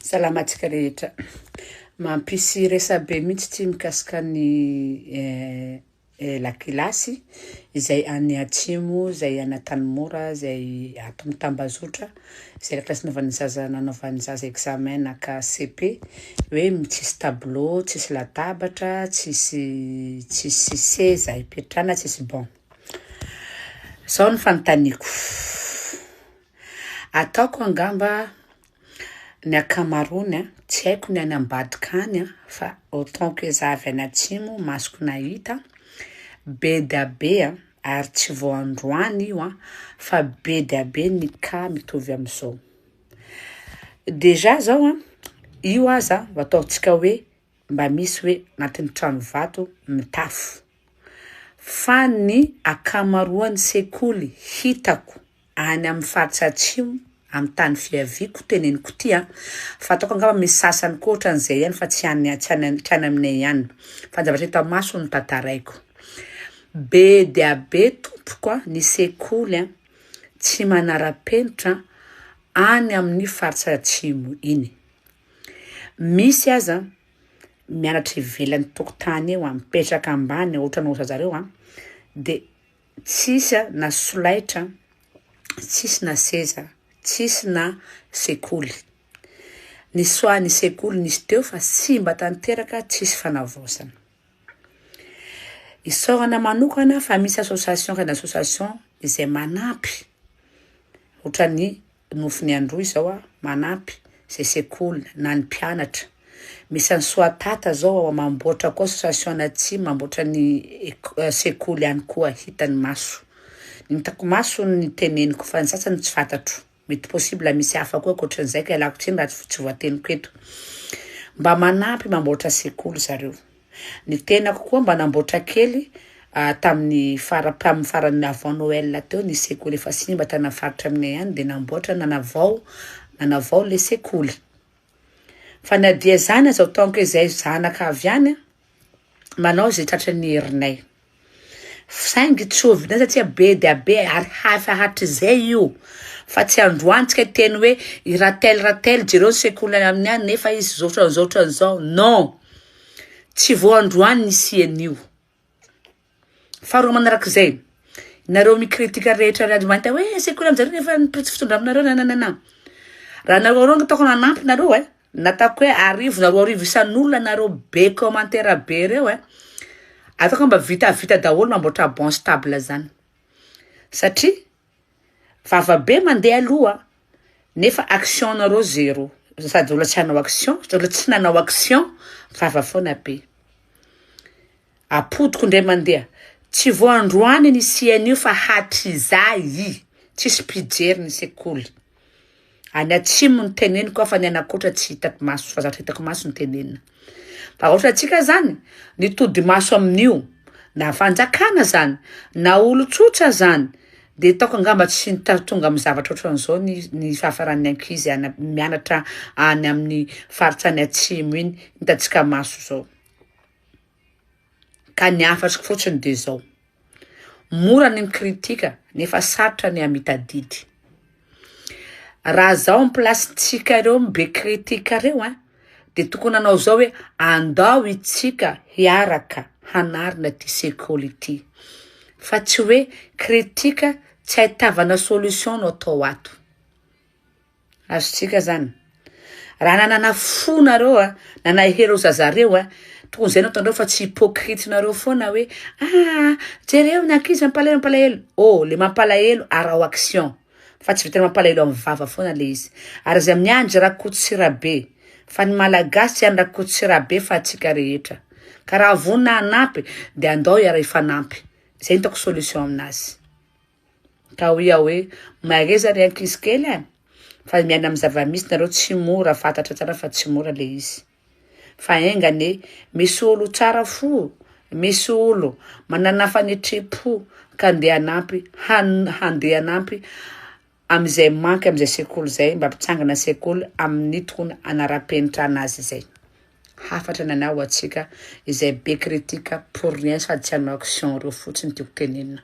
Salama antsika rehetra. Mampisy resabe mihitsy ity mikasika ny lakilasy izay any atsimo, izay any Antanimora, izay ato amin'ny tambazotra, izay lakilasy nanaovan'ny zaza nanaovan'ny zaza examen naka cepe, hoe tsisy tableau, tsisy latabatra, tsisy tsisy seza hipetrahana, tsisy banc. Zao ny fanontaniako, ataoko angamba ny ankamaroany an, tsy haiko ny any ambadika any an, fa autant que za avy any atsimo, masoko nahita, be dia be an, ary tsy vao androany io an, fa be dia be ny cas mitovy amizao. Déjà zao an, io aza ataontsika hoe mba misy hoe anatin'ny trano vato mitafo, fa ny ankamaroan'ny sekoly hitako any amin'ny faritra atsimo, amin'ny tany fiaviako teneniko ty an, fa ataoko angamba misy sasany koa ohatran'izay ihany fa tsy any tsy any tsy any aminay ihany, fa ny zavatra hita maso no tantaraiko. Be dia be tompoko an ny sekoly an tsy manara-penitra any amin'ny faritra atsimo iny. Misy aza mianatra ivelan'ny tokotany eo an, mipetraka ambany ohatran'ny ohatran'ny zareo an, de tsisy na solaitra, tsisy na seza, tsisy na sekoly. Ny soa ny sekoly nisy teo fa simba tanteraka tsisy fanavaozana. Isaorana manokana fa misy association ka ny association izay manampy ohatran'ny Nofin'ny Androy zao a, manampy zay sekoly na ny mpianatra. Misy an'i Soatata zao ao mamboatra koa association any atsimo mamboatra ny sekoly any koa hitan'ny maso. Ny hitako maso ny teneniko fa ny sasany tsy fantatro. Mety possible misy hafa koa ankoatran'izay ka ialako tsiny raha tsy voateniko eto. Mba manampy mamboatra sekoly zareo. Ny tenako koa mba namboatra kely tamin'ny fara tamin'ny faran'ny avant Noël teo ny sekoly efa simba tany amin'ny faritra aminay any dia namboatra nanavao nanavao le sekoly. Fa na dia zany aza autant que zay zanaka avy any manao izay tratran'ny herinay. Saingy tsy ho vitanay satria be dia be ary hafa hatrizay io fa tsy androany tsika hiteny hoe i ratel ratel jereo ny sekoly any aminy any nefa izy zao ohatran'izao ohatran'izao non tsy vao androany nisian'io. Faharoa manarak'izay nareo mi-critique rehetra any mahita hoe sekoly aminjareo nefa ny tsy fitondra aminareo nananana raha nareo reo tokony hanampy nareo e. Nataoko hoe arivo na 2000 isan'olona nareo be commentaire be reo e. Ataoko mba vitavita daholo mamboatra banc sy table zany. Satria vava be mandeha aloha nefa action nareo zero. Sady olona tsy hanao action, olona tsy nanao action vava foana be. Apodiko indray mandeha. Tsy vao androany nisian'io fa hatrizay. Tsisy mpijery ny sekoly. Any atsimo no teneniko aho fa ny any ankoatra tsy hitako maso fa zavatra hitako maso no tenenina. Fa ohatra antsika zany, ny todi-maso amin'io na fanjakana zany na olon-tsotra zany de ataoko angamba tsy tonga amin'ny zavatra ohatran'izao ny ny fahafaran'ny ankizy any mianatra any amin'ny faritra any atsimo iny hitantsika maso zao. Ka ny hafatriko fotsiny de zao, mora ny mi-critique nefa sarotra ny hamita adidy. Raha zaho am place-tsika reo be critique reo ein, de tokony hanao zao hoe andao itsika hiaraka hanarina ty sekoly ity, fa tsy hoe critique tsy ahitavana solution no atao ato. Azontsika zany. Raha nanana fo nareo a, nanahelo zaza reo a, tokony zay no ataonareo fa tsy hypocrite nareo foana hoe ah jereo ny ankizy mampalahelo mampalahelo. Oh le mampalahelo araho action fa tsy vitan'ny mampalahelo amin'ny vava foana le izy. Ary aza miandry Rakoto sy Rabe fa ny Malagasy tsy any Rakoto sy Rabe fa antsika rehetra. Ka raha vonona hanampy de andao hiara hifanampy. Zay no hitako solution aminazy. Ka hoy aho hoe, Mahereza ry ankizy kely a! Fa miaina amin'ny zava-misy nareo, tsy mora, fantatra tsara fa tsy mora le izy. Fa enga anie, misy olo tsara fo, misy olo manana fanetrim-po ka andeha hanampy, handeha hanampy amin'izay manque amin'izay sekoly izay, mba hampitsangana sekoly amin'ny tokony hanara-penitra anazy izay. Hafatra ny anah ho antsika izay be critique pour rien sady tsy hanao action reo fotsiny tiako tenenina.